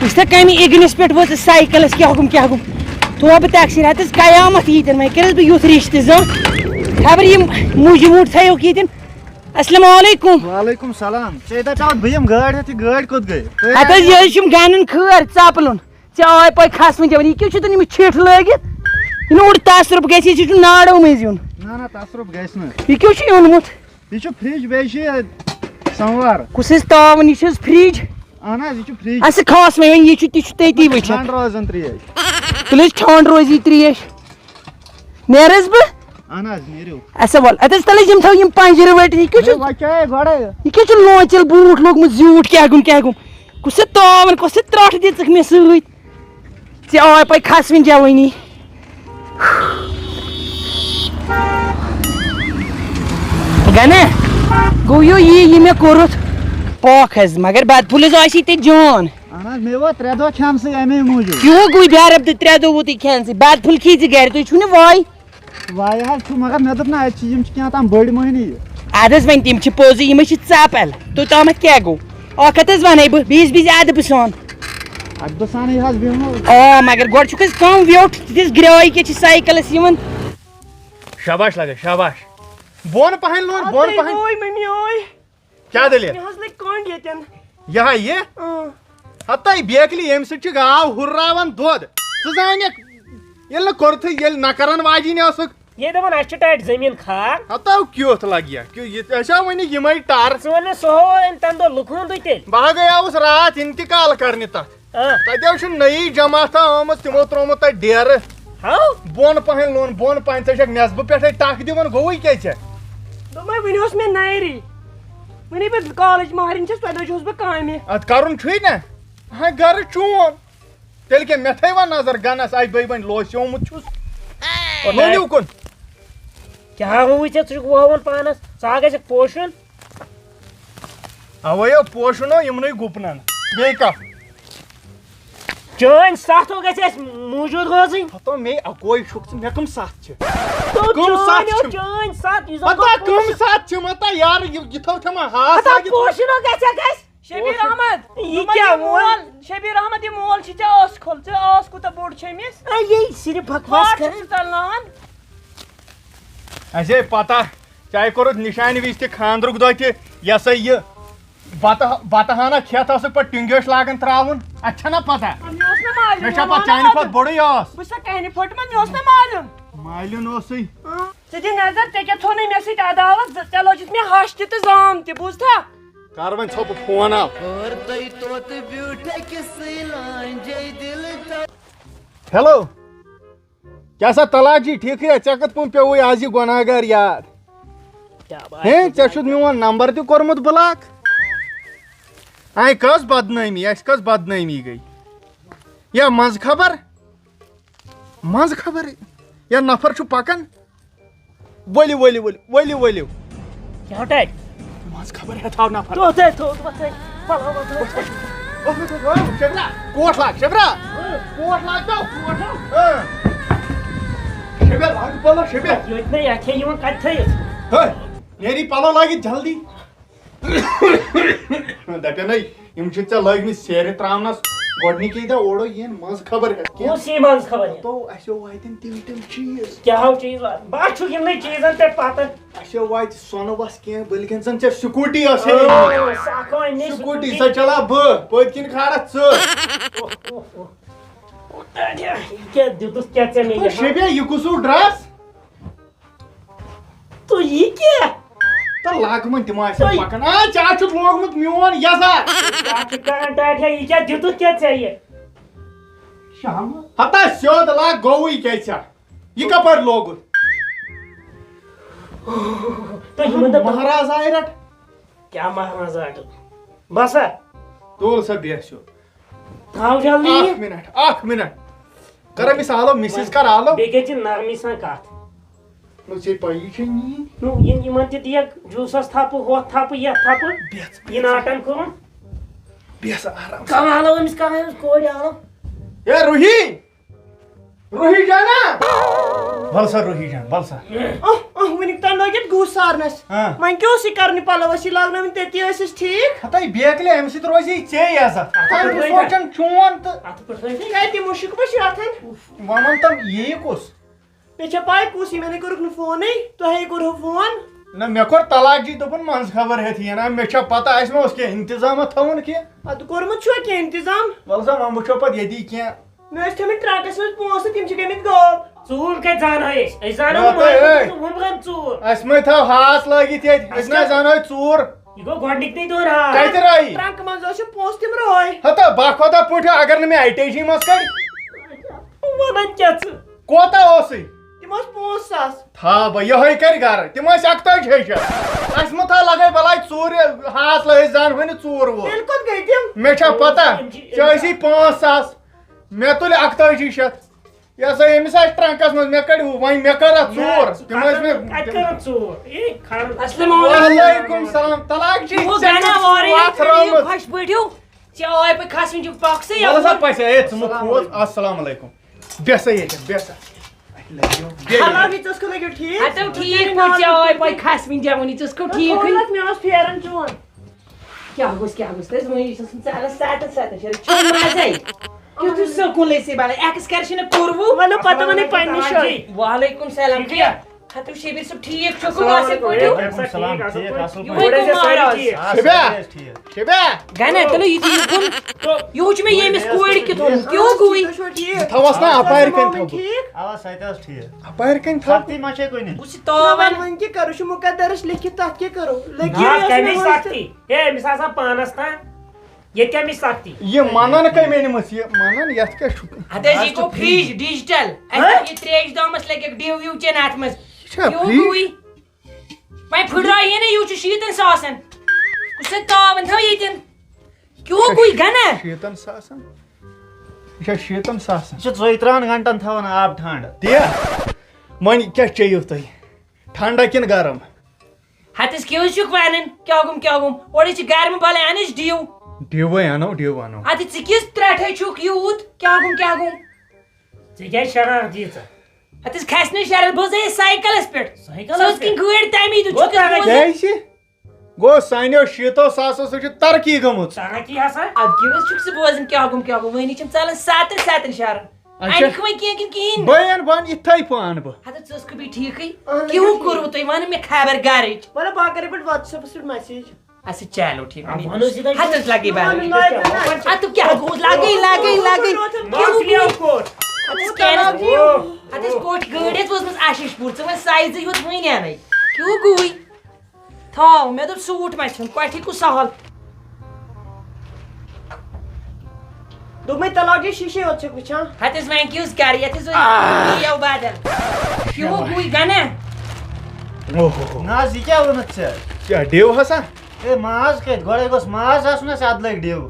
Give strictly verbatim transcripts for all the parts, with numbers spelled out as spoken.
وٕچھ سا کَمہِ اِگنِس پٮ۪ٹھ وٲژٕس سایکَلَس، کیٛاہ گوٚم، کیٛاہ گوٚم؟ توبہٕ تقصیٖر، ہَتَس قیامَتھ ییٖتٮ۪ن، وۄنۍ کٔرِس بہٕ یُتھ رِشتہٕ زانٛہہ۔ خبر یِم موٗجہِ موٗٹھ تھایوکھ ییٚتٮ۪ن۔ السلام علیکم۔ وعلیکم السلام۔ ژےٚ دَپیٛاوُتھ بہٕ یِمہٕ گٲڑۍ ہٮ۪تھ، یہِ گٲڑۍ کوٚت گٔے؟ تُہۍ ہَتہٕ حظ، یہِ حظ چھُم گَنَن خٲر ژَپلُن۔ ژےٚ آے پَے کھَسوٕنۍ جوان، یہِ کیٛاہ چھُ تُہۍ یِم چھِٹھ لٲگِتھ؟ یہِ نہٕ اوٚڑ تصرُف گژھِ، یہِ چھُ نارو مٔنٛزۍ یُن۔ نہ، نہ، تصرُف گژھِ نہٕ۔ یہِ کیٛاہ چھُ اوٚنمُت؟ یہِ چھُ فرج، بیٚیہِ چھُ یہِ سموار۔ کُس حظ تاوَن، یہِ چھِ حظ فرج؟ اہن حظ، یہِ چھُ فرج۔ اَسہِ کھاس مےٚ وۄنۍ، یہِ چھُ، تہِ چھُ تٔتی وٕچھان۔ ٹھنٛڈ روزان ترٛیش۔ تُلِو حظ، ٹھنٛڈ روزی ترٛیش۔ نیر حظ بہٕ؟ اہن حظ، نیٖرِو۔ اَسا وَل، اَتہِ حظ تَلہٕ حظ یِم تھاو یِم پَنٛجہِ رٲٹِتھ، یہِ کیٛاہ چھُ؟ ہے، وۄنۍ کیٛاہ ہے گۄڈَے؟ یہِ کیٛاہ چھُ لونٛچَل بوٗٹھ لوگمُت زیوٗٹھ، کیٛاہ گوٚم، کیٛاہ گوٚم؟ کُس یہِ تاوَن، کُس یہِ ترٛٹھ دِژٕکھ مےٚ سۭتۍ؟ ژےٚ آے پَے کھَسوٕنۍ جوٲنی۔ گَنہ، گوٚو یو یی، یہِ مےٚ کوٚرُتھ پاک حظ، مگر بدپھُلِس آسی تہِ جان۔ اہن حظ، مےٚ ووت ترٛےٚ دۄہ کھٮ۪نسٕے اَمے موٗجوٗب۔ کیوں گوٚو بیرب تہٕ ترٛےٚ دۄہ ووتُے کھٮ۪نسٕے؟ بدپھُل کھیٚیہِ ژٕ گرِ، تُہۍ چھِو نہٕ وایہِ۔ وایہِ حظ چھُ، مگر مےٚ دوٚپ نہ، اَتہِ چھِ، یِم چھِ کینٛہہ تام بٔڑۍ مٔہنی۔ اَدٕ حظ، وۄنۍ تِم چھِ پوٚزٕے، یِمَے چھِ ژاپَل۔ توٚتامَتھ کیٛاہ گوٚو؟ اَکھ کَتھ حظ وَنَے بہٕ، بیٚیِس بیٚیِس اَدبہٕ سان۔ اَدبہٕ سانٕے حظ بیٚہمو۔ آ، مگر گۄڈٕ چھُکھ حظ کَم ویوٚٹھ، تِژھ گرٛاے کیٛاہ چھِ سایکَلَس یِوان؟ شاباش لگے، شاباش۔ بۄن پہن لور، بۄن اَدٕ پہن۔ اوے مٔمی اوے۔ کیٛاہ دٔلیٖل؟ مےٚ حظ لٔگۍ کٔنٛڈۍ ییٚتٮ۪ن۔ یہِ ہا یہِ؟ اۭں۔ ہتا یہِ بیکلی، ییٚمہِ سۭتۍ چھِ گاو ہُرراوان دۄد۔ ژٕ زانکھ، ییٚلہِ نہٕ کوٚرتھٕے، ییٚلہِ نہ کرن واجِنۍ ٲسٕکھ۔ یے دَپان، اَسہِ چھُ ٹاٹہِ زٔمیٖن خاک۔ ہتا کیُتھ لگہِ یا؟ کیُ-، یہِ، أسۍ ہا وۄنۍ یِمے ٹر۔ ژٕ وَن مےٚ، سُہ ہو أمۍ تَمہِ دۄہ لُکہٕ ہُنٛدُے تیٚلہِ۔ بہٕ ہا گٔیاوُس راتھ انتقال کرنہِ تَتھ۔ آ۔ تَتہِ حظ چھُ نٔیی جماعتہ آمٕژ، تِمو ترٛوومُت تَتہِ ڈیرٕ۔ ہاو؟ بۄن پہن لوٚن، بۄن پہن، ژےٚ چھَکھ نٮ۪صبہٕ پٮ۪ٹھَے ٹَکھ دِوان، گوٚوُے کیٛاہ ژےٚ؟ دوٚپمَے، وٕنہِ اوس مےٚ نَیری۔ وٕنی بہٕ کالج مۄہرِنۍ چھَس، تۄہہِ دۄہ چھُس بہٕ کامہِ۔ اَدٕ کَرُن چھُے نہ؟ ہاے، گَرٕ چون۔ تیٚلہِ کیٛاہ، مےٚ تھٲیوا نظر گَنَس، اَتہِ بٔے وۄنۍ لوسیومُت چھُس۔ او، لوٚنِو کُن۔ کیٛاہ ہووُے ژےٚ؟ ژٕ چھُکھ وۄوان پانَس، ژٕ ہا گژھکھ پوشُن۔ اوے یو پوشُن ہو یِمنٕے گُپنن۔ بیٚیہِ کَتھ؟ چٲنۍ ستھ ہو گژھِ اَسہِ موٗجوٗد روزٕنۍ۔ ہتو مے اکوے چھُکھ ژٕ، مےٚ کٕم ستھ چھِ؟ تو کٕم ستھ چٲنۍ ہو چھِ؟ چٲنۍ ستھ، یُس زن پتہ گوٚو کٕم پوشُن۔ ستھ چھِ؟ متا یار، یہِ، یہِ تھاو تھے ما ہاس ہتا لٲگِتھ؟ پوشُن ہو گژھِ اَسہِ۔ شبیر پوشُن۔ احمد، یہِ دوٚپمَے کیٛاہ یہِ ووٚن؟ مول، شبیر احمد، یہِ مول چھِ ژےٚ ٲس کھوٚل، ژےٚ ٲس کوٗتاہ بوٚڑ چھٔمِس؟ اے، یے صرف بکواس ہاٹ کران۔ چھُ ژٕ ژلناوان۔ اَسے پتہ۔ چاہے کوٚرُتھ نِشانہِ وِزِ تہِ، خانٛدرُک دۄہ تہِ، یہِ ہسا یہِ بتہٕ، بتہٕ ہنا کھٮ۪تھ ٲسٕکھ پتہٕ ٹِنٛگیوش لاگان ترٛاوُن۔ اَتہِ چھَنا پتہ؟ مےٚ اوس نہ مالیُن، مےٚ چھا مےٚ پتہٕ ووٚن چانہِ نہ کھۄتہٕ پتہٕ۔ بوٚڑُے ٲس؟ بہٕ چھَسا کَنہِ پھٔٹمٕژ، مےٚ اوس نہ مالیُن۔ مالیُن اوسُے۔ اۭں۔ ژٕ دِ نظر، ژےٚ کیٛاہ ژھوٚنُے مےٚ سۭتۍ عدالت؟ ژٕ، ژےٚ لٲجِتھ مےٚ ہَش تہِ تہٕ زام تہِ، بوٗزتھا؟ کر وۄنۍ ژھۄپہٕ فون آو۔ اور تُہۍ توتہٕ بیوٗٹھ أکِسٕے لانجے دِلہٕ تل۔ ہیلو۔ کیٛاہ سا طلاق جی، ٹھیٖکھٕے ہا؟ ژےٚ کِتھ پٲٹھۍ پیوٚوُے آز یہِ گۄناہ گار یاد؟ کیٛاہ بات ہے، ہے، ژےٚ چھُتھ میون نمبر تہِ کوٚرمُت بلاک۔ اَے کۄس بدنٲمی، اَسہِ کۄس بدنٲمی گٔے؟ یا منٛزٕ خبر؟ منٛزٕ خبر؟ یا نفر چھُ پکان؟ ؤلِو، ؤلِو، ؤلِو، ؤلِو، ؤلِو۔ کیٛاہ ٹاٹہِ؟ منٛزٕ خبر ہٮ۪تھ آو نفر۔ تو تھے، تو، تو تھے۔ پلو، پلو۔ ؤتھ، ؤتھ، ؤتھ، ؤتھ، شبرا، کوٹ لاگ، شبرا۔ کوٹ لاگ تو، کوٹ لاگ۔ ہاں۔ شبیر، لاگ پلو، شبیر۔ ییٚتہِ نہٕ یَتھ ہے یِوان کَتہِ تھٲیِتھ؟ ہے، نیری پلو لٲگِتھ جلدی۔ دَپیٚنَے، یِم چھِ ژےٚ لٲگمٕتۍ سیرِ ترٛاونَس۔ گۄڈٕنِکی دۄہ اوڑو یِن منٛز خبر ہٮ۪تھ کینٛہہ۔ کُس یی منٛز خبر ہٮ۪تھ؟ تو اَسہِ واتن تِم تِم چیٖز۔ کیٛاہ ہو چیٖز واتن؟ بہٕ چھُس یِمنٕے چیٖزن پٮ۪ٹھ پتہٕ۔ اَسہِ واتہِ سۄنہٕ وَس کینٛہہ، بٔلکِن زَن ژےٚ سکوٗٹی ٲسے۔ اۭں، سۄ اکھ أنۍ مےٚ سکوٗٹی، سکوٗٹی۔ سۄ چلاو بہٕ، پٔتۍ کِنۍ کھارکھ ژٕ۔ اوہ، اوہ، اوہ۔ یہِ کیٛاہ دیُتُتھ کیٛاہ ژےٚ مےٚ تو یہِ؟ شبیہ، یہِ کُس ہیوٗ ڈرٛس؟ تو یہِ کیٛاہ؟ تہٕ لاگہٕ وۄنۍ تِم آسن توے۔ پکان۔ آ، ژےٚ چھُتھ لوگمُت میون یزار۔ ژٕ چھُکھ کران ٹاٹھیا، یہِ کیٛاہ دیُتُتھ کیٛاہ ژےٚ یہِ؟ شام۔ ہتا سیوٚد لاگ گوٚوٕے کیٛاہ ژےٚ؟ یہِ کپٲرۍ لوگُتھ؟ تہٕ یِمن دَپ مہراز آے رٹ۔ کیٛاہ مہراز آٹہٕ؟ بس ہا۔ تُل سا بیٚہہ سیوٚد۔ تھاو جلدی یہِ۔ اکھ منٹ، اکھ منٹ۔ کر أمِس آلو، مسز کر آلو۔ بیٚیہِ گٔے ژےٚ نرمی سان کتھ۔ نو ژےٚ پَیی چھے میٛٲنۍ۔ نو یِم، یِمن تہِ دِیَکھ جوٗسَس تھپہٕ، ہۄتھ تھپہٕ، یَتھ تھپہٕ۔ بیٚہہ ژٕ، یہِ ناٹن کوٚرُن۔ بیٚہہ ژٕ آرام سان۔ کم آلو أمِس، کم أمِس کورِ آلو۔ اے روحی! روحی جانا۔ وَل سا روحی جان، وَل سا۔ اہ، اہ، وٕنیُک تام لٲگِتھ گُہہ سارنَس۔ ہاں۔ وۄنۍ کیٛاہ اوس یہِ کَرُن؟ یہِ پَلو ٲسۍ یہِ لاگناوٕنۍ، تٔتی ٲسۍ أسۍ ٹھیٖک۔ ہَتَے بیکلہِ، اَمہِ سۭتۍ روزِ یہِ ژے عزت۔ اَتھ پٮ۪ٹھ تۄہہِ روزِ سونٛچان چون تہٕ۔ اَتھ پٮ۪ٹھ روزِ۔ ہے، تِمو شُکبہٕ چھِ اَتھَن۔ وۄنۍ وَن تَم یی کُس؟ مےٚ چھا پَے کُس یہِ؟ مےٚ نَے کوٚرُکھ نہٕ فونٕے، تۄہے کوٚرہو فون۔ نہ، مےٚ کوٚر طلاق جی، دوٚپُن منٛز خبر ہٮ۪تھ یِن۔ آ، مےٚ چھا پَتہ اَسہِ ما اوس کینٛہہ اِنتظامہ تھاوُن کینٛہہ؟ اَدٕ کوٚرمُت چھُوا کینٛہہ اِنتظام؟ وَلہٕ سا، وۄنۍ وٕچھو پَتہٕ ییٚتی کینٛہہ۔ مےٚ ٲسۍ تھٲومٕتۍ ٹرٛنٛکَس منٛز پونٛسہٕ، تِم چھِ گٔمٕتۍ غٲب۔ ژوٗر کَتہِ زانہوے أسۍ؟ أسۍ زانو نہ، نہٕ تۄہہِ ماجہِ ہے۔ ہُم زَن ژوٗر۔ اَسہِ مَے تھاو ہاس لٲگِتھ ییٚتہِ، أسۍ أسۍ نہ کیٛاہ؟ زانہوے ژوٗر۔ یہِ گوٚو گۄڈٕنِکۍ دۄہَن ہاس۔ کَتہِ رٲیی؟ ٹرٛنٛکہٕ منٛز ٲسۍ پونٛسہٕ، تِم رٲے۔ ہتا با خۄدا پٲٹھۍ، اگر نہٕ مےٚ اَٹیچی منٛز کَڑِ۔ وَنان کیٛاہ ژٕ؟ کوتاہ اوسُے؟ تِم ٲسۍ پانٛژھ ساس۔ تھاو بہٕ یِہوٚے کَرِ گَرٕ، تِم ٲسۍ اَکتٲجی شَتھ۔ اَسہِ مہٕ تھاو لَگَے بَلاے ژوٗرِ، ہاس لٲگِتھ زانہوے نہٕ ژوٗر ووٗر۔ تیٚلہِ کوٚت گٔے تِم؟ مےٚ چھا پَتہ، ژےٚ ٲسی پانٛژھ ساس، مےٚ تُلۍ اَکتٲجی شَتھ۔ یہِ ہسا ییٚمِس آسہِ ٹرٛنٛکَس منٛز، مےٚ کَڑِ ہُہ، وۄنۍ مےٚ کٔر اَتھ ژوٗر۔ تِم ٲسۍ مےٚ، کَتہِ کٔرٕتھ ژوٗر؟ اے، خانم۔ السلام علیکم۔ وعلیکم السلام۔ طلاق جی، یہِ گوٚو ژےٚ گَرا چھُکھ وارٕ وَتھ ییٚلہِ ترٛٲومٕژ۔ خۄش پٲٹھۍ۔ ژےٚ آے پَے کھسوٕنۍ چھِ پۄکھ سٕے وَلہٕ سا یَپٲرۍ۔ پَژھے، ہے، ژٕ مہٕ کھوژ۔ السلام علیکم۔ بیٚہہ سا ییٚتٮ۪ن، بیٚہہ سا۔ بیٚہہ ییٚتٮ۪ن۔ حالانکہِ ژٕ ٲسکھ لٔگِو ٹھیٖک۔ ہَتو ٹھیٖک پٲٹھۍ، ژےٚ آے پَے کھسوٕنۍ جوٲنی، ژٕ ٲسکھو ٹھیٖک۔ تھوڑا مےٚ اوس پھیران چون۔ کیٛاہ گوٚژھ، کیٛاہ گوٚژھ؟ تُہۍ ؤنِو، یہِ چھُ آسان ژےٚ اَلَس سَتَن سَتَن شیٚرن۔ چھُ مَزَے۔ یُتھ چھُ سکوٗن لٔسِتھ بَلَے۔ ایکسکرشن کوٚروٕ؟ وَلہٕ پَتہٕ وَنَے پنٛنہِ جایہِ۔ وعلیکم سلام۔ ٹھیٖک چھا؟ ہَتو شبیر صٲب ٹھیٖک چھُکھٕ اَصٕل پٲٹھۍ؟ وعلیکم سلام، ٹھیٖک، اَصٕل یہِ پٲٹھۍ۔ گوٚو مارا۔ آ، شبیر۔ شبیر۔ گَنہ، تُلِو یہِ تہِ یہِ کُن۔ یہِ وٕچھ مےٚ ییٚمِس کورِ کیُتھ اوٚنمُت۔ یہِ ہیوٗ گوٚوٕے۔ تُہۍ چھِوا ٹھیٖک؟ تھاوَس نا اَپارِ کَنۍ تھاوَو۔ ٹھیٖک؟ اَوا، سۄ تہِ ٲس ٹھیٖک۔ اَپارِ کَنۍ تھاوَو۔ سَختی ما چھے کُنہِ؟ بہٕ چھُس تاوَن۔ وۄنۍ کیٛاہ کَرو؟ یہِ چھُ مُقدرَس لیٚکھِتھ، تَتھ کیٛاہ کَرو؟ لٔگۍ نہ، یہِ ٲس مےٚ کَمِچ ہٲنٛز تہِ۔ سَختی؟ ہے، أمِس آسان پانَس تام۔ ییٚتہِ کَمِچ سَختی؟ یہِ مَنان کَمہِ أنِمٕژ؟ یہِ مَنان یَتھ کیٛاہ چھُ؟ اَدٕ حظ، یہِ گوٚو فرٛج ڈِجٹل۔ اَسہِ ہہ؟ دوٚپ، یہِ ترٛیش دامَس لَگٮ۪کھ ڈِو وِو چٮ۪ن اَتھ منٛز۔ یہِ چھا یہِ فرٛج؟ گوٚوٕے۔ وۄنۍ پھٕٹرٲیی نہٕ، یہِ چھُ شیٖتَن ساسَن۔ کُس سا تاوَن تھاو ییٚتٮ۪ن؟ کیٛاہ گوٚوٕے گَنہ؟ شیٖتَن ساسَن؟ یہِ چھا شیٖتَن ساسَن؟ یہِ چھُ ژۄیہِ ترٛہَن گھنٹَن تھاوان آب ٹھنٛڈٕ۔ تہِ؟ وۄنۍ کیٛاہ چیٚیِو تُہۍ؟ ٹھنٛڈا کِنہٕ گرم؟ ہتس کیٛاہ حظ چھُکھ ونان؟ کیٛاہ گوٚم، کیٛاہ گوٚم؟ اورٕ چھِ گرمہٕ بلے، اَن أسۍ ڈِو۔ ڈِوے اَنو، ڈِو اَنو۔ اَدٕ ژٕ کِژھ ترٛٹھے چھُکھ یوٗت؟ کیٛاہ گوٚم، کیٛاہ گوٚم؟ ژےٚ کیٛازِ شرارت ییٖژاہ؟ ہتس کھسہِ نہٕ شرارت، بہٕ حظ آیس سایکلس پٮ۪ٹھ۔ سایکلس سُہ حظ پٮ۪ٹھ؟ کِنہٕ گٲڑۍ تَمی دۄہ گوٚو چھُکھ ژٕ ترٛٹھ۔ سوزان؟ کیٛازِ؟ گوٚو سانیو شیٖتو ساسو سۭتۍ چھِ ترقی گٔمٕژ۔ ترقی ہسا؟ اَدٕ کیٛاہ حظ چھُکھ ژٕ بوزان؟ کیٛاہ گوٚم، کیٛاہ گوٚم؟ وۄنۍ چھِم ژلان ستن ستن شہرن۔ اچھا۔ اَنہِ کھٕ وۄنۍ کینٛہہ کِنہٕ کِہیٖنۍ نہٕ؟ بہٕ اَنہٕ، بہٕ اَنہٕ یِتھَے پٲٹھۍ اَنہٕ بہٕ۔ ہتس ژٕ ٲسکھٕ بیٚیہِ ٹھیٖکٕے؟ اہن حظ، کیٛاہ ٹھیٖک۔ کوٚروٕ تۄہہِ؟ وَنہٕ مےٚ خبر گرٕچ۔ وَلہٕ بہٕ ہا کَرٕ پَتہٕ WhatsApp-س پٮ۪ٹھ message۔ اچھا، چلو ٹھیٖک۔ آ، وَنو سِدھے۔ ہتس لگے بَلاے۔ وَنہٕ نہٕ آسہِ نہٕ۔ اَدٕ کیٛاہ گوٚو؟ لگے، لگے، لگے۔ کیٛاہ گوٚو؟ مۄکلیو کوٚت؟ ہتس کیٛاہ نہٕ؟ او۔ ہتس کوٚٹ گٲڑۍ حظ وٲژمٕژ آشیٖش پوٗر۔ ژٕ وَن سایزٕے یوت وٕنۍ اَنَے۔ کیٛاہ گوٚوٕے؟ تھاو، مےٚ دوٚپ سوٗٹ ما چھُم، کۄٹھی کُس سہل۔ دوٚپمَے طلاق گٔے شیٖشے یوت چھَکھ وٕچھان۔ ہتس وۄنۍ کیُس گرٕ، یتھ حظ آہ۔ یِیو بدل۔ کیٛاہ گوٚوٕے گنہ؟ اوہو۔ نہ حظ، یہِ کیٛاہ ووٚنُتھ ژےٚ؟ کیٛاہ ڈِو ہسا؟ ہے، ماز کَتہِ؟ گۄڈَے گوٚژھ ماز آسُن اَسہِ، اَدٕ لٔگۍ ڈِو۔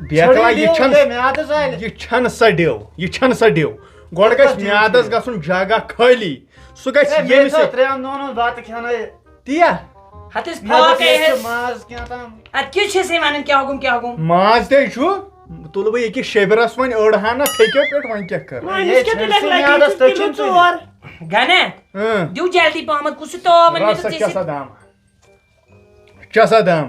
بیکلا، ژھٔٹٕے یہِ ڈِو، چھَنہٕ، ہے، میٛادَس آلہِ۔ یہِ چھَنہٕ سۄ ڈِو، یہِ چھَنہٕ سۄ ڈِو۔ گۄڈٕ یہِ گژھِ کَتھ ڈِو میٛادَس چھِ؟ گژھُن جگہ خٲلی۔ سُہ گژھِ ہے، بیٚیہِ ییٚمہِ تھٲو سۭتۍ۔ ترٛٮ۪ن دۄہَن ہُنٛد بَتہٕ کھٮ۪نَے۔ تی یا؟ ہتس مےٚ دوٚپ، پھاکَے ییٚتہِ چھُ حظ۔ ماز کینٛہہ تام۔ اَدٕ کیٛاہ چھِ أسۍ وَنان، کیٛاہ گوٚم، کیٛاہ گوٚم؟ ماز تہِ چھُ، تُلہٕ بہٕ ییٚکیٛاہ شیبرَس وۄنۍ أڑ ہنا پھیٚکیو پٮ۪ٹھ، وۄنۍ کیٛاہ کَرٕ؟ وۄنۍ ہے، أمِس کیٛاہ تُلہِ ژھٔنۍ سُہ اَسہِ میٛادَس لگی تٔچھِن کِلوٗ ژٕ۔ ژور؟ گنہ، اۭں۔ دِیِو جلدی پہمتھ، کُس چھُ تاو وۄنۍ مےٚ رَس دوٚپ سا، ژےٚ کیٛاہ سۭتۍ؟ سا دام؟ چا سا دام؟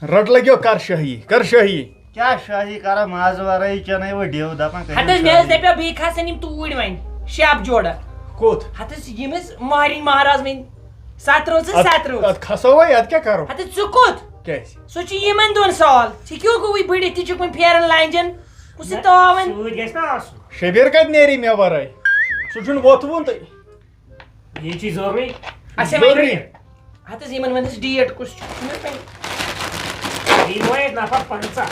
رٹ لگیو، کر شٲہی، کر شٲہی۔ کیٛاہ شٲہی کرو، مازٕ ورٲیی چنٲے وۄنۍ ڈیو دپان کٔرِو ہتہٕ حظ، مےٚ حظ شٲہی۔ دپیو بیٚیہِ کھسن یِم توٗرۍ وۄنۍ شیپ جوڑہ۔ کوٚت؟ ہتہٕ حظ، یِم حظ مہرِنۍ مہراز وۄنۍ ستھ رٲژ حظ، اتھ، ستھ رٲژ۔ اتھ کھسو وۄنۍ، اتھ کیٛاہ کرو؟ ہتہٕ حظ، ژٕ کوٚت؟ کیٛازِ؟ سُہ چھُ یِمن دۄن سال، ژٕ کیٛاہ گوٚوُے بٔڑِتھ تہِ چھُکھ وۄنۍ پھیران لنجن، کُس یہِ نہ، تاو وۄنۍ؟ سۭتۍ گژھِ نہ آسُن۔ شبیر کتہِ نیری مےٚ ورٲے؟ سُہ چھُنہٕ ووتھوُن تہٕ۔ یہِ چھُے ضروٗری۔ اچھا، وۄنۍ ضروٗری۔ ہتہٕ حظ، یِمن ونہٕ حظ ڈیٹ کُس چھُ؟ چھُنہٕ حظ وۄنۍ۔ یہِ وۄنۍ نفر پنٛژاہ۔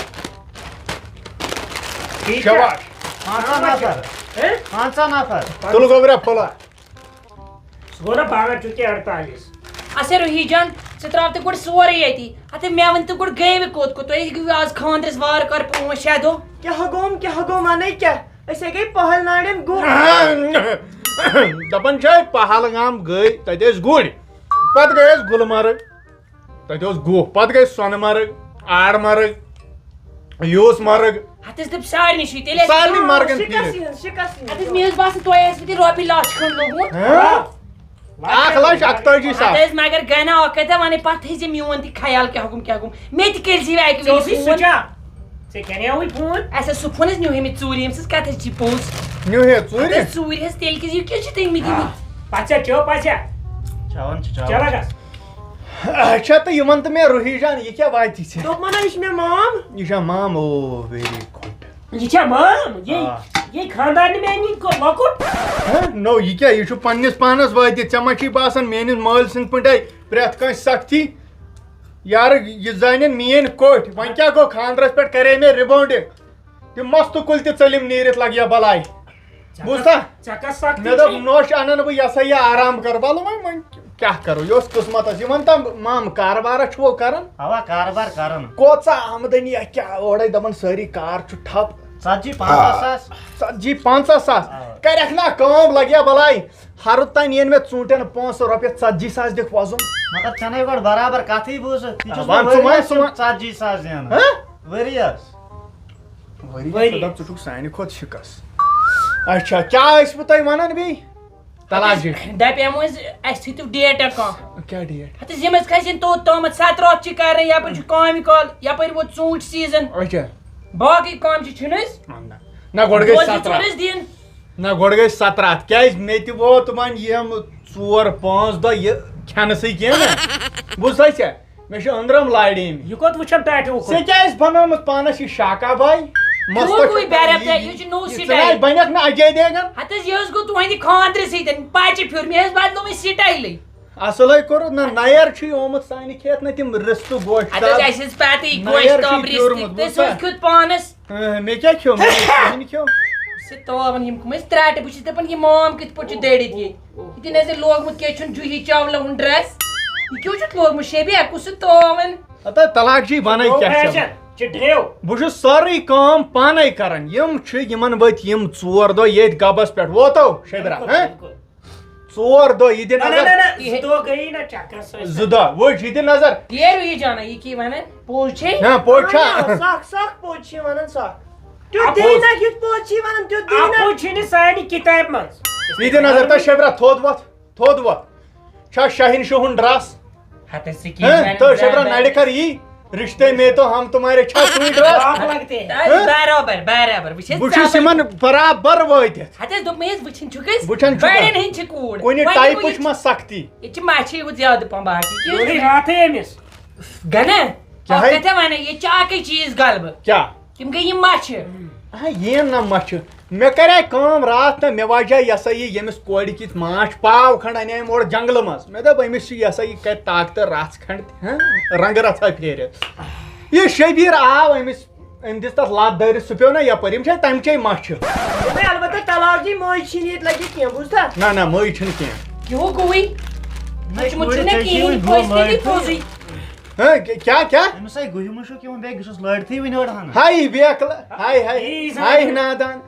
ٹھیٖک چھا؟ شاباش۔ پنٛژاہ نفر۔ ہیں؟ پنٛژاہ نفر۔ تُل گوٚبرا پھوٚلا۔ سُہ گوٚو نا باغ چونکہ اڑتالیس۔ اچھا روحی جان، ژٕ ترٛاو تہٕ گۄڈٕ سورُے ییٚتی۔ ہتہٕ مےٚ ؤنۍ تہٕ گۄڈٕ گٔیوٕ کوٚت کوٚت؟ تُہۍ ہیٚکِو آز خانٛدرس وارٕ کارٕ پانٛژھ شےٚ دۄہ۔ کیٛاہ گوٚم، کیٛاہ گوٚم، ونے کیٛاہ؟ أسۍ ہے گٔے پہل ناڑٮ۪ن گُر۔ دپان چھِ پہلگام گٔے، تتہِ ٲسۍ گُرۍ۔ پتہٕ گٔے أسۍ گُلمرگ، تتہِ اوس گُہہ۔ پتہٕ گٔے سۄنہٕ مرگ، آر مرگ۔ یوٗس مرگ۔ ہتس دِپ سارنٕے چھُے تیٚلہِ اَسہِ۔ سارنٕے مرگن شکست پیٖرِتھ۔ یِہٕنٛز، شکست یِہٕنٛز۔ ہتس مےٚ حظ باسان تۄہہِ آسِوٕ تیٚلہِ رۄپیہِ لچھ کھنٛڈ لوٚگمُت۔ ہاں؟ اکھ لچھ اکتٲجی ہتہٕ ساس۔ حظ مگر گنہ اکھ کتھ ونے پتہٕ تھٲیزِ میون تہِ خیال کیٛاہ گوٚم کیٛاہ گوٚم۔ مےٚ تہِ کٔرزِ وۄنۍ اکہِ ژےٚ وِزِ اوسُے فون۔ سُہ چا؟ ژےٚ کریاوُے فون؟ اسہِ اوس سُہ فون حظ نیوٗ ہے مےٚ ژوٗرِ ییٚمہِ سٕنٛز کتھ حظ چھِ پوٚز۔ نیوٗ ہے ژوٗرِ؟ اگر ژوٗرِ حظ تیٚلہِ کیٛازِ یہِ کیٛاہ چھِ تٔمۍ دِمٕتۍ؟ پژھیا چیو پژھیا۔ چاوان چھِ چلو چاوان۔ گژھ۔ اچھا، تہٕ یِمن تہٕ مےٚ روحی جان، یہِ کیٛاہ واتہِ ژےٚ؟ دوٚپمَن ہا، یہِ چھُ مےٚ مام۔ یہِ چھا مام؟ او، very good۔ یہِ چھا مام؟ یہِ آ۔ یہِ خاندار نہٕ میٛانہِ نِنۍ کوٚر لۄکُٹ۔ ہہ؟ نو، یہِ کیٛاہ؟ یہِ چھُ پننِس پانس وٲتِتھ۔ ژےٚ ما چھُے باسان میٲنِس مٲلۍ سٕنٛدۍ پٲٹھۍ پرٛٮ۪تھ کٲنٛسہِ سختی؟ یارٕ، یہِ زانن میٲنۍ کوٚٹھۍ۔ وۄنۍ کیٛاہ گوٚو؟ خاندرس پٮ۪ٹھ کرے مےٚ rebounding۔ تِم مستہٕ کُلۍ تہِ ژٔلِم نیٖرِتھ، لگیا بلاے۔ بوٗزتھا؟ ژےٚ کۄس سختی مےٚ دوٚپ، چھے؟ نوٚش انن بہٕ یہِ ہسا یہِ آرام کر۔ وَلہٕ وۄنۍ، وۄنۍ کیٛاہ کرو؟ یہِ اوس قٕسمتس۔ یہِ وَن تہٕ مام، کاربارا چھُو کران؟ اوا کاربار کران۔ کۭژاہ آمدنی، کیٛاہ اورے دپان سٲری کار چھُ ٹھپ۔ ژتجی پنژاہ ساس۔ ژتجی پنژاہ ساس۔ آ۔ کرکھ نا کٲم، لگیا بلاے۔ ہرُد تام یِن مےٚ ژوٗنٛٹھٮ۪ن پانٛژھ ساس رۄپیہِ، ژتجی ساس دِکھ وۄزُم۔ مگر ژےٚ نے گۄڈٕ برابر کتھٕے بوٗزُتھ۔ یہِ چھُس وَن بہٕ ژٕ، وَن ؤریَس ژٕ، وَن۔ ژتجی ساس زینان۔ ہہ؟ ؤریَس۔ ؤری ؤری۔ دپ ژٕ چھُکھ سانہِ کھۄتہٕ شِکس۔ اچھا، کیٛاہ ٲسۍ بہٕ تۄہہِ ونان بیٚیہِ؟ طلاق جی۔ دپیمو أسۍ، اسہِ تھٲیتو ڈیٹا کانٛہہ۔ کیٛاہ ڈیٹ؟ ہتہٕ یِم أسۍ کھسن توٚت تامتھ ستھ راتھ چھِ کرٕنۍ، یپٲرۍ چھُ کامہِ کال، یپٲرۍ ووت ژوٗنٛٹھۍ سیٖزن۔ اچھا۔ باقٕے کامہِ چھِ چھُنہٕ أسۍ۔ نہ، نہ، گۄڈٕ گٔے روزِ ستھ راتھ۔ ژورس دِن۔ نہ، گۄڈٕ گٔے ستھ راتھ۔ کیٛازِ مےٚ تہِ ووت وۄنۍ یِم ژور پانٛژھ دۄہ یہِ کھٮ۪نَسٕے کینٛہہ نہ۔ بوٗزتھا ژےٚ؟ مےٚ چھُ أنٛدرم لاڑیمٕتۍ۔ یہِ کوٚت وٕچھان ٹاٹہِ اُکُن؟ ژےٚ کیٛازِ بنٲومٕژ پانس یہِ شاکا باے؟ مستس گوٚوٕے چھُ بیرب یہِ، تۄہہِ، یہِ چھُ نوٚو یہِ سٹایل۔ ژٕ نہ بنکھ نہٕ اجے دیگن۔ ہتہٕ حظ، یہِ حظ گوٚو تُہنٛدِ خانٛدرٕ سۭتۍ۔ پچہِ پھیوٚر، مےٚ حظ بدلومُت سٹایلٕے۔ اصلے کوٚرُتھ نہ، نیر چھُے آمُت سانہِ کھیت نہ، تِم رستہٕ گوشت۔ اتھ حظ، اسہِ حظ پتہٕ یہِ نیر گوشت چھُے کم پھیوٚرمُت، رِستہٕ، تُہۍ بوٗزتھا؟ سوٗزۍ کیُتھ پانس۔ اۭں، مےٚ کیٛاہ کھیوٚو؟ مےٚ کھیوٚو نہٕ کھیوٚو۔ سُہ تاون یِم کٕم ٲسۍ ترٛٹہٕ، بہٕ چھُس دپان یہِ مام کِتھ پٲٹھۍ چھُ دٔرِتھ یہِ۔ یہِ تہِ نَے ژےٚ لوگمُت کیٛاہ چھُنہٕ جُہی چاولہٕ ہُنٛد ڈرٛٮ۪س۔ یہِ کیٛاہ چھُتھ لوگمُت شیبیا؟ کُس سُہ تاون؟ ہتا طلاق جی ونے گوٚو کیٛاہ چھِ؟ فیشن، چھِ ڈریو۔ بہٕ چھُس سٲرٕے کٲم پانے کران۔ یِم چھِ یِمن ؤتھۍ یِم ژور دۄہ ییٚتھۍ گبس پٮ۪ٹھ۔ ووتو شیبرا، ہہ؟ ژور دۄہ، یہِ دِ نہ، نہ، نظر۔ نہ، نہ، زٕ دۄہ گٔیی نہ چکرس سۭتۍ۔ زٕ دۄہ، وٕچھ، یہِ دِ نظر۔ یے روٗہی جانا، یہِ کی ونان؟ پوٚز چھے؟ ہاں، پوٚز چھا؟ آ، سخ سخ پوٚز چھِ ونان سخ۔ تیُتھ اَپُز۔ دی نہ، یُتھ پوٚز چھِ ونان، تیُتھ دی نہ۔ اپُز چھُنہٕ سانہِ کِتابہِ منٛز۔ یہِ دِ نظر تۄہہِ شیبرا، تھوٚد وۄتھ، تھوٚد وۄتھ۔ چھا شاہین شاہُن ڈرس؟ ہتس سُہ کی ہاں، ونان تو شیبرا زیادٕ۔ نڑِ کر یی، رشتے میں تو ہم تمہارے چھا سُے ڈرس؟ باپ لگتے ہیں۔ تہٕ حظ برابر، برابر۔ وٕچھ حظ، بہٕ چھُس یِمن برابر وٲتِتھ۔ ہتس دوٚپ مےٚ حظ، وٕچھِنۍ چھُکھ أسۍ؟ وٕچھان چھُکھ۔ بڑٮ۪ن ہٕنٛدۍ چھِ کوٗر۔ کُنہِ وۄنۍ ٹایپٕچ گوٚو یہِ ما سختی؟ ییٚتہِ چھِ مچھے یوت زیادٕ پہم باقٕے کیٛاہ حظ یورٕے چھُ؟ راتھٕے أمِس۔ گنہ، کیٛاہ اکھ ہے؟ کتھا ونہٕ، ییٚتہِ چھِ اکٕے چیٖز غلبہٕ۔ کیٛاہ؟ تِم گٔے یِم مچھِ۔ آ، یِن نہ مچھِ۔ مےٚ کریٛاے کٲم راتھ نہ، مےٚ واجہ یہِ ہسا یہِ ییٚمِس کورِ کِتھ ماچھ پاو کھنٛڈ انے أمۍ اورٕ جنگلہٕ منٛز۔ مےٚ دوٚپ أمِس چھُ یہِ ہسا یہِ کرِ طاقتہٕ رژھ کھنٛڈ تہِ، ہاں؟ رنٛگہٕ رژھا پھیرِ۔ یہِ شبیٖر آو أمِس، أمۍ دِژ تتھ لت دٲرِتھ، سُہ پیوٚو نہ یپٲرۍ۔ یِم چھِ تمچے مچھِ۔ دوٚپمَے، البتہ طلاق جی مٔنٛزۍ چھِنہٕ ییٚتہِ لگہِ کینٛہہ، بوٗزتھا؟ نہ، نہ، مٔنٛزۍ چھِنہٕ کینٛہہ۔ کیٛاہ گوٚوٕے؟ مُچھ مُچھ چھُنہ ژےٚ چھُے کِہیٖنۍ، وۄنۍ پٔزۍ تہِ لٲرتھٕے۔ پوٚزُے۔ ہاں، کیٛاہ، کیٛاہ؟ أمِس ہے گُہہِ مُشُک یِوان، بیٚیہِ گٔژھِس لٲرتھٕے وٕنہِ أڑہَن۔ ہاے بیکلہٕ، ہاے، ہاے، یی زَن۔ ہاے نادان۔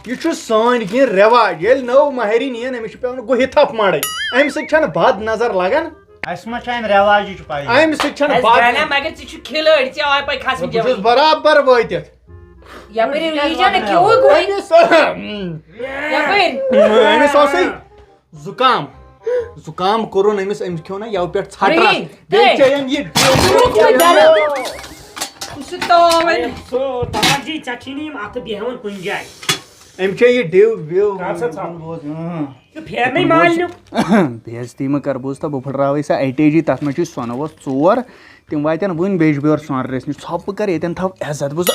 یہِ چھُ سٲنۍ کینٛہہ رٮ۪واج۔ ییٚلہِ نٔو مہرِنۍ یِن، أمِس چھُ پٮ۪وان گُہہِ تھپھ مارٕنۍ۔ اَمہِ سۭتۍ چھَنہٕ بد نظر لگان۔ اَسہِ ما چھِ اَمہِ رٮ۪واجِچ پَیی؟ اَمہِ سۭتۍ چھَنہٕ اَسہِ بد۔ گنہ، مگر ژٕ چھُکھ کھلٲڑۍ، ژےٚ آوے پَے کھسٕنۍ بہٕ چھُس جوٲنی۔ برابر وٲتِتھ۔ یپٲرۍ یہِ جانا کیٛاہ گوٚو؟ أمِس، یپٲرۍ۔ أمِس اوسُے زُکام۔ زُکام کوٚرُن أمِس، أمِس کھیوٚو نہ یَوٕ پٮ۪ٹھ ژھٹھ رَس۔ رُہی، بیٚیہِ ہے۔ چیٚیَن یہِ کُس سُہ تاوَن؟ سو، طلاق جی، ژےٚ چھی نہٕ یِم اَتھٕ بیٚہوان کُنہِ جایہِ۔ أمۍ چیٚیہِ یہِ ڈِو وِو۔ کر سا ژھاو۔ بوز، اۭں۔ ژٕ پھیرنٕے مالنیُک۔ بے عزتی مہ کر، بوز تہٕ بہٕ پھٕٹراوَے سۄ اَٹے جی، تَتھ منٛز چھِ سۄنہٕ وَس ژور، تِم واتن وٕنۍ بیٚجبیور سۄنرِس نِش۔ ژھۄپہٕ کر، ییٚتٮ۪ن تھاو عزت۔ بوز،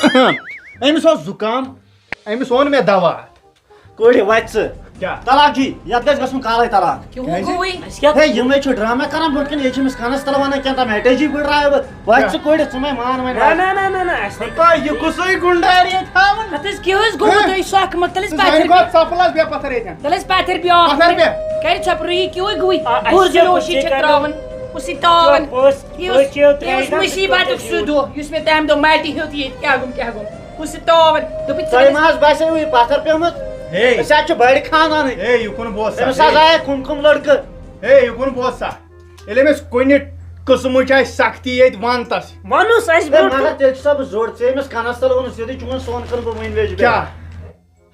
أمِس اوس زُکام، أمِس اوٚن مےٚ دوا۔ کورِ وَتہِ ژٕ۔ کیٛاہ؟ طلاق جی، یَتھ گژھِ گژھُن کالَے طلاق۔ کیٛاہ گوٚوٕے؟ اَسہِ کیٛاہ؟ ہے، یِمَے چھِ ڈرامہ کران برٛونٛٹھ کَنہِ، ییٚتہِ چھِ أمِس کَنَس تَل وَنان کینٛہہ تام اَٹے جی پھٕٹراوٕ بہٕ۔ وَتہِ ژٕ کورِ، ژٕ مَے مان وۄنۍ۔ نہ، نہ، نہ، نہ، نہ، اَسہِ نہٕ۔ پَتہ یہِ کُسُے گُنڈار ییٚتہِ تھاوان؟ ہتس کیٛاہ حظ گوٚو؟ ہہ؟ تُہۍ سۄکھ مت، تلس ژٕ پتھر زَنہِ پٮ۪ٹھ۔ گۄڈٕ ژۄپہٕ لَس بیٚہہ پَتھر ییٚتٮ۪ن۔ تلس پتھر بیٛاکھ۔ پتھر بیٚہہ۔ کرِ ژۄپہٕ رُہی کیٛاہ گوٚوٕے؟ آ، اَسہِ بُرزٕ کیٛاہ لوش کوٚر؟ یہِ ژےٚ چھِ کیٛاہ تراوان۔ کُس یہِ تاوان؟ پوٚز، یہِ پٔژھۍ یِیو اوس، ترٛیٚیہِ یہِ اوس دۄہ، مُصیٖبتُک پٔژھۍ سُہ یِیو۔ دۄہ، یُس مےٚ تَمہِ دۄہ مَٹہِ ہیوٚت ییٚتہِ۔ کیٛاہ گوٚم، کیٛاہ گوٚم؟ کُس یہِ تاوان؟ دوٚپُن ژٕ تۄہہِ کٔمِس ما حظ باسیوٕ یہِ پَتھر پیوٚمُت؟ ہے۔ أسۍ حظ چھِ بٔڑۍ خاندانٕکۍ۔ ہے، یہِ کُن بوز سا۔ أمِس حظ آیہِ کُم کُم لٔڑکہٕ۔ ہے، یہِ کُن بوز سا۔ ییٚلہِ أمِس کُنہِ قٕسمٕچ آسہِ سختی ییٚتہِ ونتس۔ وَنُس اَسہِ ہے، برونٛٹھ مگر تیٚلہِ چھُ سا بہٕ زوٚٹ ژےٚ أمِس کَنَس تَل ووٚنُس، ییٚتہِ چون سون کٕنہٕ بہٕ وٕنۍ ویٚجہِ کیٛاہ؟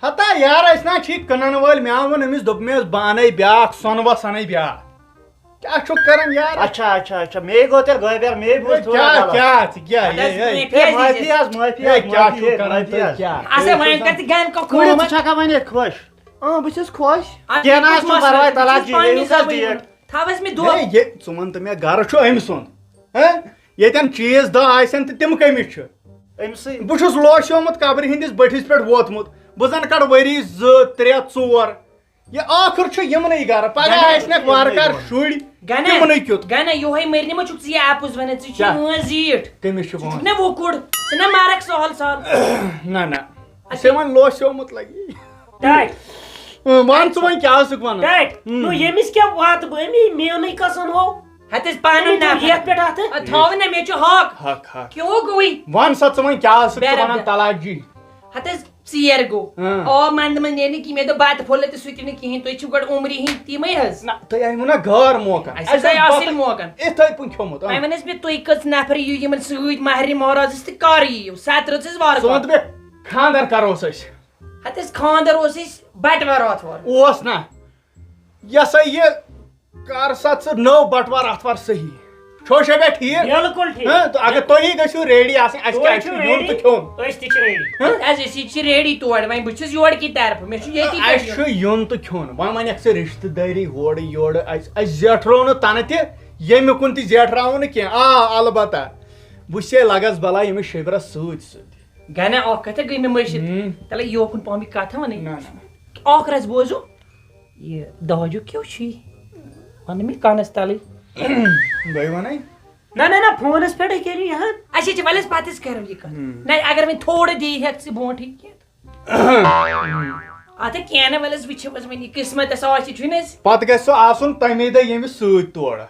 ہتا یار، أسۍ نا چھِ کٕنن وٲلۍ، مےٚ آو ووٚن أمِس، دوٚپ مےٚ، بہٕ اَنَے بیٛاکھ سۄنہٕ وَس اَنَے بیٛاکھ۔ کیٛاہ چھُکھ کران یار؟ اچھا اچھا اچھا، مے گوٚو تیٚلہِ غٲبیار، مے بوٗز ہے، تھوڑا کیٛاہ غلط۔ کیٛاہ ژٕ کیٛاہ؟ اَدٕ حظ، ہے، ہے۔ مے ہے، کیٛازِ معٲفی دِژ؟ حظ، معٲفی ہے، حظ، کیٛاہ معٲفی چھُکھ حظ، کران معٲفی تُہۍ حظ۔ کیٛاہ؟ اَسا وۄنۍ کر ژٕ گَن کَکھ کُڑِ ژٕ کٲم؟ چھَکھا وۄنۍ ییٚتہِ خۄش؟ اۭں، بہٕ چھُس خۄش۔ اَدٕ کینٛہہ نہ حظ کُس چھُنہٕ مسلہٕ؟ پَرواے، بہٕ تَلہٕ حظ چھُس یہِ پنٛنہِ ییٖژ حظ حسابہٕ ڈیٹ۔ یِوان۔ تھاو حظ مےٚ دۄہ۔ ہے، یہِ، ژٕ وَن تہٕ مےٚ، گَرٕ چھُ أمۍ سُنٛد؟ ہہ؟ ییٚتٮ۪ن چیٖز دَہ آسن تہٕ تِم کٔمِس چھِ؟ أمۍ سٕے۔ بہٕ چھُس لوسیومُت قبرِ ہٕنٛدِس بٔٹھِس پٮ۪ٹھ ووتمُت۔ بہٕ زَن کَڑٕ ؤری زٕ، ترٛےٚ، ژور۔ یہِ ٲخٕر چھُ یِمنٕے گرٕ۔ پگاہ گنہ، آسہِ نکھ وارٕ کارٕ شُرۍ، گنہ، تِمنٕے کیُتھ۔ گنہ، یوہے مٔرۍ نہٕ ما چھُکھ ژٕ یہِ اپُز ونان؟ ژٕ چھُے کیٛاہ؟ میٲنۍ زیٖٹھ۔ کٔمِس چھُ ژٕ وَنان؟ چھُکھ نا وُکُر، ژٕ نا مرکھ سہل سہل۔ نہ، نہ۔ اَدٕ ژےٚ وۄنۍ لوسیومُت لگی۔ ڈاے۔ اۭں، وَن ژٕ وۄنۍ کیٛاہ ٲسٕکھ وَنان؟ ڈاے۔ اۭں۔ نو، ییٚمِس کیٛاہ واتہٕ بہٕ؟ أمی میونٕے قسم ہو۔ ہتس پانن أمی نفر۔ یتھ پٮ۪ٹھ ہتہٕ؟ اَدٕ تھاو نہ، مےٚ چھُ حق۔ حق، حق۔ کیٛاہ ہو گوٚوٕے؟ وَن سا ژٕ وۄنۍ کیٛاہ ٲسٕکھ ژٕ بیرم وَنان دِ۔ طلاق جی؟ ہتس ژیر گوٚو۔ ہاں۔ آب منٛدٕ منٛدٕ نیرِ نہٕ کِہیٖنۍ، مےٚ دوٚپ بتہٕ پھوٚل تہٕ سُہ تہِ نہٕ کِہیٖنۍ، تُہۍ چھِو گۄڈٕ عمرِ ہِنٛدۍ تِمے حظ۔ نہ، تۄہہِ آیوٕ نا غٲر موقع۔ اَسہِ اَسہِ حظ آیہِ اوس اَصٕل بتہٕ موقع۔ اِتھَے پٲٹھۍ کھیوٚمُت، اۭں۔ وۄنۍ وَن حظ مےٚ تُہۍ کٔژ نفر یِیِو یِمن سۭتۍ ماہرِنہِ مہرازس تہٕ کر یِیِو؟ ستھ رٕژ حظ وارٕ ژٕ وَن کار۔ تہٕ مےٚ، خانٛدر کر اوس اَسہِ؟ ہتہٕ حظ خانٛدر اوس اَسہِ بٹوار آتھوار۔ اوس نا؟ یہِ ہسا یہِ کر سا ژٕ نٔو بٹوار آتھوار صحیح۔ چھو چھا مےٚ ٹھیٖک؟ بِلکُل ٹھیٖک۔ ہاں، تہٕ اگر تُہی گٔژھِو ریڈی آسٕنۍ، اَسہِ تُہۍ کیٛاہ چھُو چھُ یُن ریڈی؟ تہٕ کھیوٚن؟ أسۍ تہِ چھِ ریڈی۔ ہاں؟ اَسہِ أسۍ چھِ ریڈی تور، وۄنۍ بہٕ چھُس یورٕ کہِ طرفہٕ، مےٚ چھُ ییٚتی پٮ۪ٹھ اَسہِ یُن۔ چھُ یُن تہٕ کھیوٚن۔ وۄنۍ وَنٮ۪کھ ژٕ رِشتہٕ دٲری ہورٕ یورٕ، اَسہِ، اَسہِ زیٹھرو نہٕ تَنہٕ تہِ، ییٚمہِ کُن تہِ زیٹھراوو نہٕ کینٛہہ۔ آ، البتہ بہٕ چھُسے لگس بلاے ییٚمِس شِبرس سۭتۍ سۭتۍ۔ گنہ اکھ کتھ گٔے مےٚ مٔشِتھ۔ ہم۔ تلے یوکُن پہم یہِ کتھ ونٕنۍ۔ نہ، نہ۔ اکھ رژھ بوزو۔ یہِ دہجُک کیٛاہ چھُے؟ ونہٕ مےٚ کنس تلٕے۔ بے ونے۔ نہ نہ نہ، فونس پٮ۪ٹھے کٔرِو یہِ ہن۔ اچھا اچھا، ولہٕ حظ پتہٕ حظ کرو یہِ کتھ۔ ہم۔ نہ، اگر وۄنۍ تھوڑا دی ہٮ۪کھ ژٕ برونٹھٕے کینٛہہ۔ اتھ کینٛہہ نہ، ولہٕ حظ وٕچھو حظ وۄنۍ یہِ قسمتس آسہِ چھُے نہ حظ۔ پتہٕ گژھِ سُہ آسُن تمے دۄہ ییٚمِس سۭتۍ تورٕ۔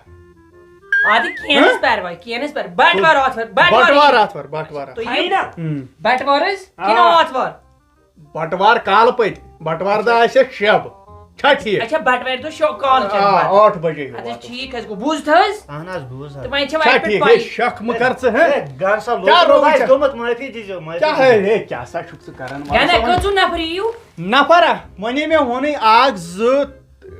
ادٕ کینٛہہ نہٕ حظ ہہ؟ پرواے، کینٛہہ نہٕ حظ پرواے۔ بٹوار آتھوار، بٹوار بٹوار یی۔ آتھوار، بٹوار آتھوار۔ تُہۍ یِیِو۔ ہاے نا۔ ہم۔ بٹوار حظ؟ آ۔ کِنہٕ آتھوار؟ بٹوار کالہٕ پٔتۍ، بٹوار دۄہ آسہِ اَسہِ شب۔ چھا ٹھیٖک؟ اچھا، بٹوارِ دۄہ شو-، کالہٕ چٮ۪ن آ، پتہٕ۔ ٲٹھ بجے ہیوٗ اَدٕ حظ واتو۔ ٹھیٖک حظ گوٚو، بوٗزتھٕ حظ؟ اہن حظ، بوٗز حظ۔ تہٕ وۄنۍ چھِ چھا وتہِ پٮ۪ٹھ ٹھیٖک؟ ہے، پَیی۔ شک مہٕ کر ژٕ، ہہ؟ ہے، گرٕ سا کیٛاہ لوٚگ روٗد گژھِ چھا؟ گوٚمُت، معٲفی دیٖزیو، معٲفی کیٛاہ دیٖزیو۔ ہے، ہے، کیٛاہ سا چھُکھ ژٕ کران؟ وَن گنہ، سا وۄنۍ۔ کٔژوٗ نفر یِیِو؟ نفرا؟ وۄنۍ مےٚ ووٚنُے اکھ، زٕ،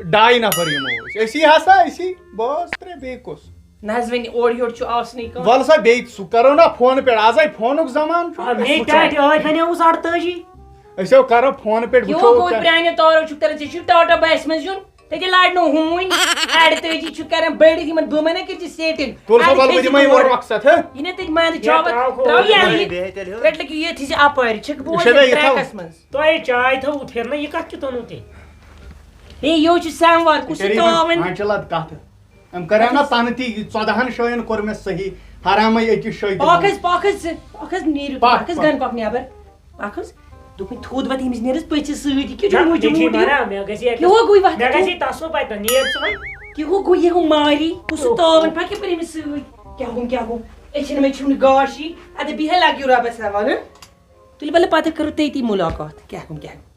ڈاے نفر یِمو أسۍ۔ أسی ہسا، أسی، بس ترٛےٚ، بیٚیہِ کُس؟ نہ حظ، وۄنۍ اورٕ یورٕ چھُ آسنٕے کانٛہہ۔ وَلہٕ سا بیٚیہِ سُہ کرو نا فونہٕ پٮ۪ٹھ، آزے فونُک زمانہٕ چھُ۔ آ، مے سُہ چھُ۔ ٹاٹہِ ٲدۍ وَنیوُس اَڑتٲجی۔ أسۍ ہو کرو فونہٕ پٮ۪ٹھ، یہِ وٕچھو ہو گوٚو کیٛاہ۔ پرٛانیو تارو چھُکھ تَران، ژےٚ چھُے ٹاٹا بَسہِ منٛز یُن، تَتہِ لاڑِ نہٕ ہوٗنۍ۔ اَڑتٲجی چھُ کران بٔڑِتھ یِمن، بہٕ ما نہ کٔرۍ ژےٚ سیٹِنٛگ؟ تُل سا، اَڑِ وَلہٕ بہٕ تھٲیزِ دِمَے یورٕ یورٕ۔ مۄخصر، ہہ؟ یہِ نہ تَتہِ منٛد چھِ یہِ آبَد، ترٛاو کھو-، ترٛاو یہِ یہِ اَنہِ۔ بیٚیہِ تیٚلہِ ہیوٚر۔ رَٹہِ لَگہِ یہِ تھٲیزِ اَپٲرۍ، چھَکھ بہٕ یہِ چھےٚ وَنان مےٚ یہِ تھاوُن؟ ترٛٮ۪کَس منٛز۔ تۄہہِ چاے تھٲووٕ پھِرنہٕ، یہِ کَتھ کیُتھ اوٚنوُ تۄہہِ؟ ہے، یہِ حظ چھُ سموار، کُس چھُ کٔرِو وۄنۍ تاوَن؟ وۄنۍ چھِ لَد کَتھ۔ أمۍ کَریو نہ تَنہٕ تہِ، ژۄدہَن جایَن کوٚر مےٚ صحیح، حرامَے أکِس جایہِ تہِ پَکھ گوٚو۔ حظ، پَکھ حظ ژٕ، پَکھ حظ نیٖرِو، پَکھ، پَکھ حظ پَکھ۔ گَنہٕ پَکھ نٮ۪بَر۔ پَکھ حظ۔ دوٚپُن تھوٚد وَتھ أمِس نیر حظ پٔژھِس سۭتۍ، یہِ کیٛاہ چھُ نہ، موٗجوٗب مےٚ چھِ موٗجوٗب؟ مَران، مےٚ گژھِ یہِ کیٛاہ ہو گوٚو وَتھ مےٚ تھوٚد؟ گژھِ یہِ تَسُن پَتہٕ، نیر ژٕ وۄنۍ۔ کیٛاہ ہو گوٚو، یہِ ہو ماری، کُس سُہ تاوَن، پَکھ یَپٲرۍ أمِس سۭتۍ؟ کیٛاہ گوٚو، کیٛاہ گوٚو؟ أچھَن منٛز چھُم نہٕ گاش یی، اَدٕ بیٚیہِ ہا لَگیو رۄبَس حوالہٕ۔ تُلِو وَلہٕ پَتہٕ کَرو تٔتی مُلاقات، کیٛاہ گوٚو، کیٛاہ گوٚو؟